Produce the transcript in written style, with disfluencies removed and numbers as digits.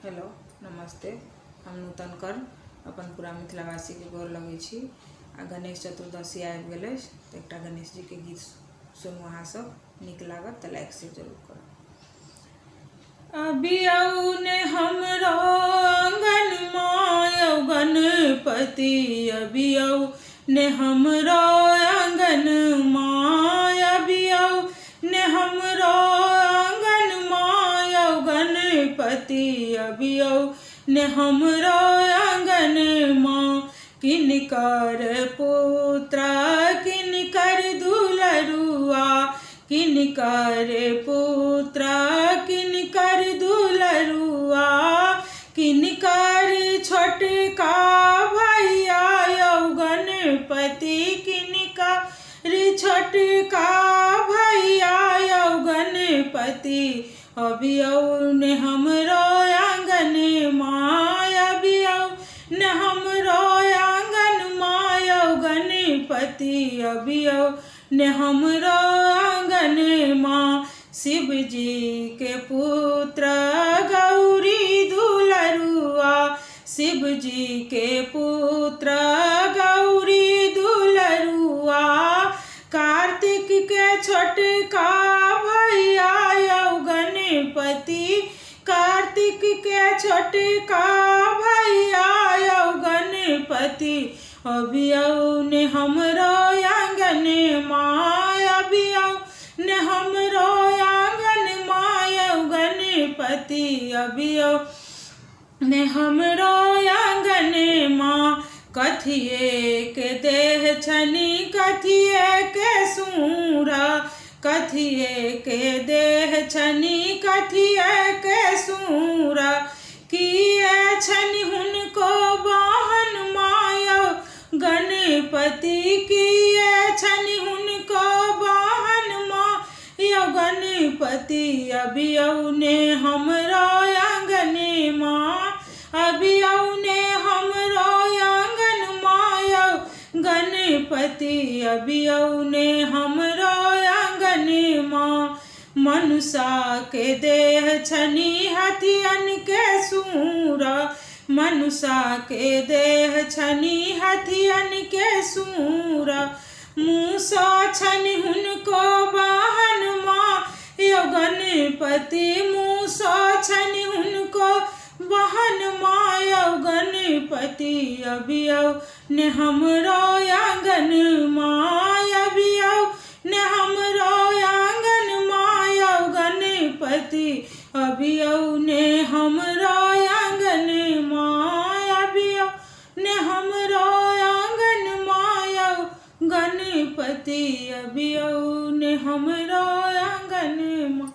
Hello नमस्ते। हम नूतन कर्ण अपन पूरा मिथिलावासीके गोर लगै छी। आ गणेश चतुर्दशी आबि गेल अछि तऽ एकटा गणेश जीके गीत सुनू अहाँ सब, नीक लागत तऽ लाइक शेयर जरूर करब। अबियौ ने हमरो आँगन माँ गणपति, अबियौ ने हमरो आँगन माँ, अबियौ ने हमरो आँगन माँ गणपति, अबियौ ने हमरो आँगन माँ। किनकर पुत्र किनकर दुलरुआ, किनकर पुत्र किनकर दुलरुआ, किनकर छोटका भैया यौ गणपति, किनकर छोटका भैया यौ गणपति, अबियौ ने हमरो आँगन माँ, अबियौ ने हमरो आँगन माँ यौ गणपति, अबियौ ने हमरो आँगन माँ। शिवजी के पुत्र गौरी दुलरुआ, शिवजी के पुत्र गौरी दुलरुआ, कार्तिक के छोटका भैया यौ गणपति, कार्तिक के छोटका भैया यौ गणपति, अबियौ ने हमरो आँगन माँ, अबियौ ने हमरो आँगन माँ यौ गणपति, अबियौ ने हमरो आँगन माँ। कथिए के देह छनि कथिए के सूरा, कथिए के देह छनि कथिए के सूरा, किए छनि हुनको वाहन माँ यौ गणपति, किए छनि हुनको वाहन माँ यौ गणपति, अबियौ ने हमरो आँगन माँ, अबियौ ने हमरो आँगन माँ यौ गणपति, अबियौ ने हमरो आँगन माँ। मनुषा के देह छनि हथियन के सूरा, मनुषा के देह छनि हथियन के सूरा, मूसा छनि हुनको वाहन माँ यौ गणपति, मूसा छनि हुनको वाहन माँ यौ गणपति, अबियौ ने हमरो आँगन माँ, अबियौ ने हमरो आँगन माँ यौ गणपति, अबियौ ने हमरो आँगन माँ, अबियौ ने हमरो आँगन माँ यौ गणपति, अबियौ ने हमरो आँगन माँ।